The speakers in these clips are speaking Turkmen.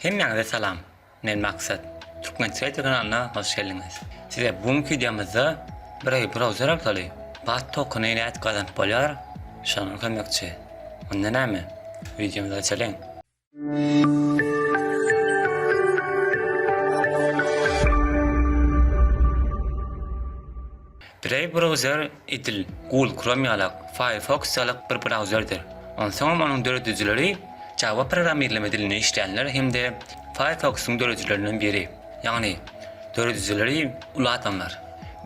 Hemmäňize salam. Men Maksat. Türkmen Trader kanalyna hoş geldiňiz. Size bu günki wideomyzda Brave browser arkaly BAT tokeny nädip gazanyp bolýar, şony kömekçi. Onda näme? Wideomyza geçeliň. Brave browser edil Google Chrome ýalak, Firefox ýalak bir brauzerdir. Onsoňam onuň döredijileri Java programmirleme dilinde işleýänler hem-de Firefox-yň döredijilerinden biri. Ýagny döredijileri uly adamlar.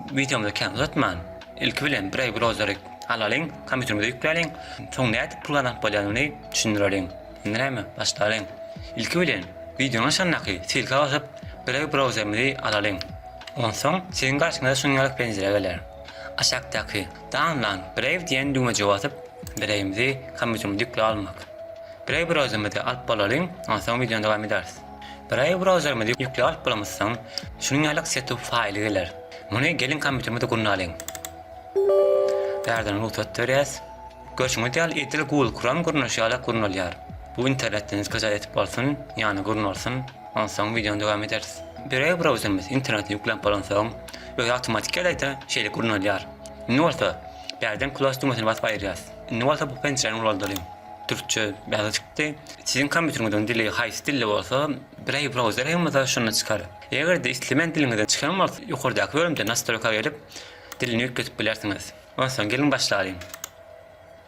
Wideomyzy kän uzatman, ilki bilen Brave browseri alalyň, kompýuterimize ýükläliň, soň nädip pul gazanyp bolýanyny düşündireliň. Indi näme, başlalyň. Ilki bilen wideonyň aşagyndaky ssylka basyp Brave browserimizi alalyň. Onsoň siziň garşyňyza şunuň ýaly penjire geler. Aşakdaky Download Brave diýen düwmejige basyp, Brave-imizi kompýuterimize ýükläp almak. Brave brauzerimizi alyp bolalyň, onsoň wideony dowam ederis. Brave brauzerimizi ýükläp alyp bolamyzsoň, şunuň ýaly setup faýly geler. Muny geliň kompýuterimize gurnalyň. Bärden rugsat berýäs. Görşüňiz ýaly edil Google Chrome gurnaşy ýaly gurnalýar. Bu internetden skaçat edip bolsun, ýagny gurnalsyn. Onsoň wideony dowam ederis. Brave brauzerimiz internete ýüklenip bolansoň, özi awtomatik ýagdaýda şeýle gurnalýar. Indi bolsa, bärden Close düwmesini basyp aýyrýas. Indi bolsa bu penjiräni ulaldalyň. Türkçe ýazgy çykdy. Siziň kompýuteriňiziň dili haýsy dilde bolsa, Brave browser hem bolsa şonda çykar. Eger-de islemeýän diliňizde çykan bolsa, ýokardaky bölümde Nastroýka gelip, dilini üýtgedip bilersiňiz. Onsoň geliň başlalyň.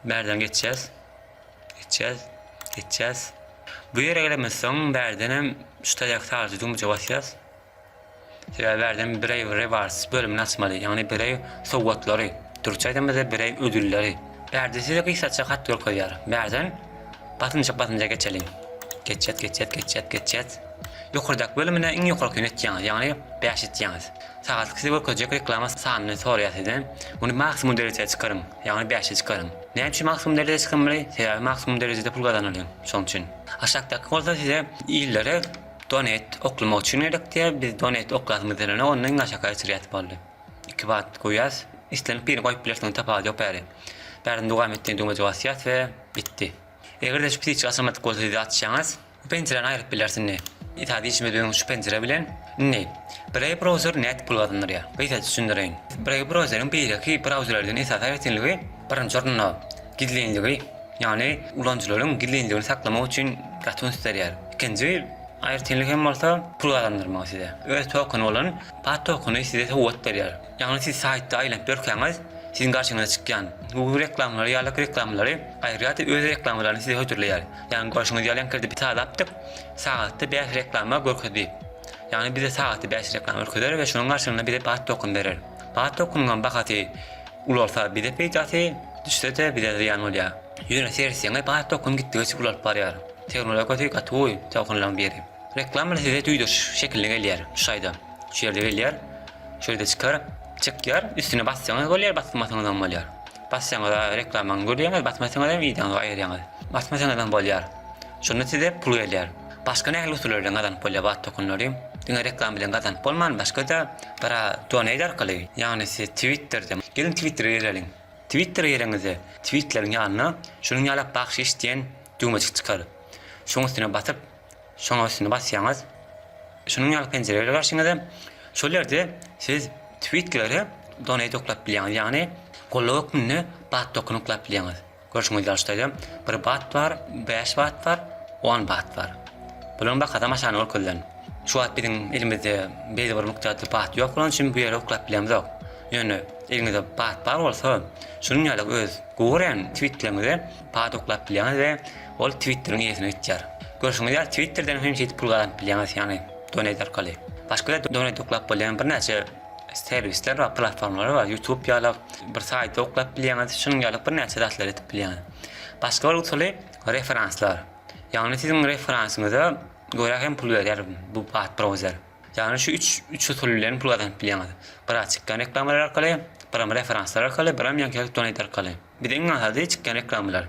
Bärden geçýäs. Geçýäs. Geçýäs. Bu ýere gelemizsoň bärdenem şu taýak saryjy düwmejige basýas. Sebäbi bärden Brave Rewards bölümini açmaly. Ýagny Brave sowgatlary. Türkçe aýdamyzda Brave ödülleri. Bärde size gysgaça hat görkezýär. Bärden basynjak basynjak geçeliň. Geçýäs, geçýäs, geçýäs, geçýäs. Ýokardaky bölümine iň ýokarkyny etýäňiz, ýagny 5 etýäňiz. Sagatlyk size görkezjek reklama sanyny soraýar sizden. Muny maksimum derejä çykaryň, ýagny bäşe çykaryň. Näme üçin maksimum derejä çykarmaly? Sebäbi maksimum derejede pul gazanylýar, şonuň üçin. Aşakdaky bolsa size illere donate oklamak üçin gerek diýýär. Biz donate oklasymyz gelenok, onda iň aşaka geçirýäs boldy. Iki bat goýýas. Islendik birini goýup bilersiňiz, tapawudy ýok bäri. Bärden dowam et diýen düwmejige basýas we bitdi. Eger-de şu psiçik açylmadyk bolsa siz açýaňyz. Bu penjiräni aýryp bileris indi. Esasy işimiz biziň şu penjire bilen. Indi, Brave browser nädip pul gazandyrýar? Gysgaça düşündireýin. Brave browseriň beýleki brauzerlerden esasy aýratynlygy, birinji orunda, gizlinligi, ýagny ulanyjylaryň gizlinligini saklamak üçin gaty üns berýär. Ikinji aýratynlygy hem bolsa pul gazandyrmagy size. Öz tokeny bolan PAT tokeny size sowgat berýär. Ýagny siz saýtda aýlanyp ýörkäňiz, siziň garşyňyza çykýan Google reklamalary ýaly reklamalary aýyrýar-da öz reklamalaryny size hödürleýär. Ýagny görşüňiz ýaly ýaňky bir sazlapdyk, sagatda 5 reklama görkezdi. Ýagny bize sagatda 5 reklama görkezer we şonuň garşylygynda bize bat token berer. Bat tokeniň bahasy ulalsa bize peýdasy, düşse-de bize zyýan bolýar. Ýöne seretseňiz bat token gitdigiçe ulalyp barýar. Tehnologiýasy gaty gowy tokenlaryň biri. Reklamalar size duýduryş şekilinde gelýär şu şaýda. Şu ýerde gelýär. Şu ýerde çykar. Çykýar. Üstüne bassaňyz bolýar, basmasaňyz hem bolýar. Bassaňyz reklamany görýäňiz, basmasaňyz hem wideoňyzy aýyrýaňyz. Basmasaňyz hem bolýar. Şonda size pul gelýär. Başga nähili usullar bilen gazanyp bolýar bat tokenlary? Diňe reklama bilen gazanyp bolman, başga-da bir donate arkaly, ýagny siz Twitterden, geliň Twittere gireliň. Twittere gireňizde, tweetleriň ýanyna şunuň ýaly bahşiş diýen düwmejik çykar. Şoň üstüne basyp, Şoňa üstüne basýaňyz. Şunuň ýaly penjire geler garşyňyza. Şol ýerde siz tweetlere donate oklap bilýäňiz. Ýagny goldaw hökmünde bat token oklap bilýäňiz. Görşüňiz ýaly şu taýda bir bat bar, 5 bat bar, 10 bat bar. Bularyň bahasam aşagynda görkezilen. Şu wagt biziň elimizde belli bir mukdarda bat ýok bolany üçin bu ýere oklap bilemzok. Ýöne eliňizde bat bar bolsa, şunuň ýaly öz görýän tweetleriňize bat oklap bilýäňiz we ol twitteriň eýesine gitýär. Görşüňiz ýaly twitterden hem şeýdip pul gazanyp bilýäňiz, ýagny donate arkaly. Başga-da donate oklap bolýan birnäçe serwisler bar, platformalar bar, YouTube ýaly bir saýtda oklap bilýäňiz, şunuň ýaly birnäçe zatlar edip bilýäňiz. Başga bir usuly referanslar. Ýagny siziň referansyňyza görä hem pul berýär bu bat browser. Ýagny şu üç üç usul bilen pul gazanyp bilýäňiz. Bira çykýan reklamalar arkaly, biram referanslar arkaly, biram ýaňky donate arkaly. Bize iň aňsady çykýan reklamalar.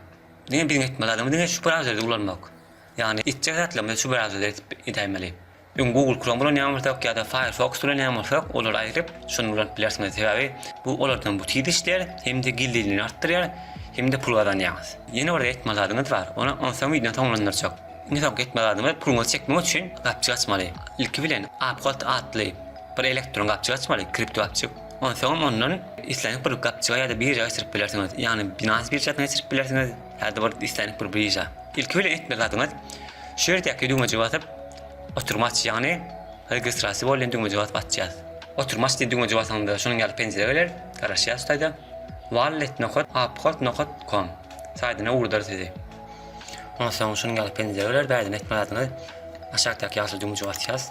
Diňe biziň etmeli zadymyz diňe şu brauzerde ulanmak. Ýagny etjek zatlarymyzy şu brauzerde edip edäýmeli. Öň Google Chrome ulanýan bolsak ýa-da Firefox ulanýan bolsak, olary aýryp, şony ulanyp bilersiňiz. Sebäbi bu olardan bu tiz işleýär, hem-de gizlinligini artdyrýar, hem-de pul gazanýaňyz. Ýene bir etmeli zadyňyz bar. Ony onsoň wideony soňlandyrjak. Iň soňky etmeli zadymyz puluňyzy çekmek üçin gapjyk açmaly. Ilki bilen Uphold atly bir elektron gapjyk açmaly, kripto gapjyk. Onsoňam ondan islendik bir gapjyga ýa-da birža geçirip bilersiňiz. Ýagny Binance biržasyna geçirip bilersiňiz ýa-da bir islendik bir birža. Ilki bilen etmeli zadyňyz şu ýerdäki düwmejige basyp oturum aç, ýagny registrasiýa bol diýen düwmejige basyp açýas. Oturum aç diýen düwmejige basaňda şunuň ýaly penjire geler. Garaşýas şu taýda. Wallet nokat uphold nokat com saýtyna ugradar sizi. Onsoň şunuň ýaly penjire geler. Bärden etmeli zadyňyz aşakdaky ýaşyl düwmejige basýas.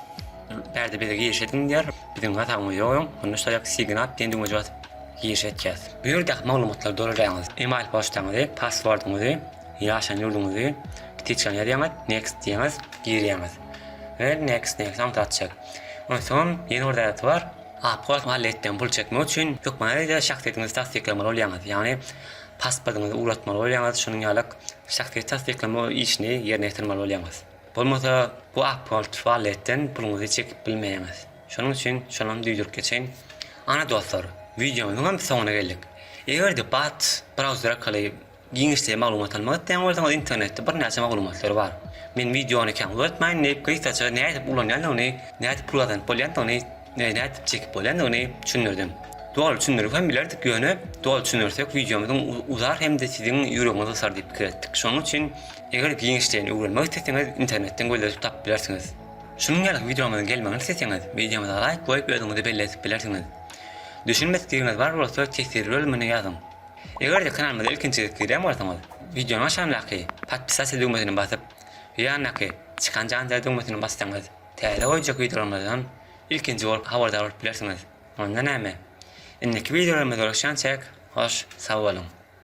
Bärde bize giriş ediň diýer. Biziň hasabymyz ýok öň. Onda şu taýak sign up diýen düwmejige basyp giriş etýäs. Bu ýerdäki maglumatlary doldurýaňyz. Email poçtaňyzy, passwordyňyzy, ýaşan ýurduňyzy, ptiçkany ýazýaňyz, next diýýäňiz, girýäňiz. We next next aňsat çek. Onsoňam ýene bir zat bar. Apple Wallet-den pul çekmek üçin hökman ýa şahsyýetiňizi tassyklamaly bolýaňyz. Ýagny pasportyňyzy ugratmaly bolýaňyz, şonuň ýaly şahsyýet tassyklama işini ýerine ýetirmeli bolýaňyz. Bolmasa bu Apple Wallet-den puluňyzy çekip bilmeýäňiz. Şonuň üçin şonam duýduryp geçeýin. Ana dostlar, wideomyzyň hem soňuna geldik. Eger-de Bat brauzer arkaly Giňişleýin maglumat almak isleýän bolsaňyz internetde birnäçe maglumatlar bar. Men wideony kän uzatmaýyn diýip gysgaça nädip ulanýandygyny, nädip pul gazanyp bolýandygyny, nädip çekip bolýandygyny düşündirdim. Doly düşündirip hem bilerdik ýöne doly düşündirsek wideomyzyň uzar hem-de siziň ýüregiňiz gysar diýip pikir etdik. Şonuň üçin eger giňişleýin öwrenmek isleseňiz internetden gözleşip tapyp bilersiňiz. Şunuň ýaly wideomyzyň gelmegini isleseňiz wideomyza laýk goýup özüňizi belli edip bilersiňiz. Düşünmedik ýeriňiz bar bolsa teswir bölümine ýazyň. Eger-de kanalymyza ilkinji gezek girýän bolsaňyz, wideonyň aşagyndaky Podpisаться düwmesini basyp, ýandaky çykan janjal düwmesini bassaňyz, täze goýjak wideolarymyzdan ilkinji bolup habardar bolup bilersiňiz. Onda näme? Indiki wideolarymyzda görüşýänçäk, hoş sag boluň!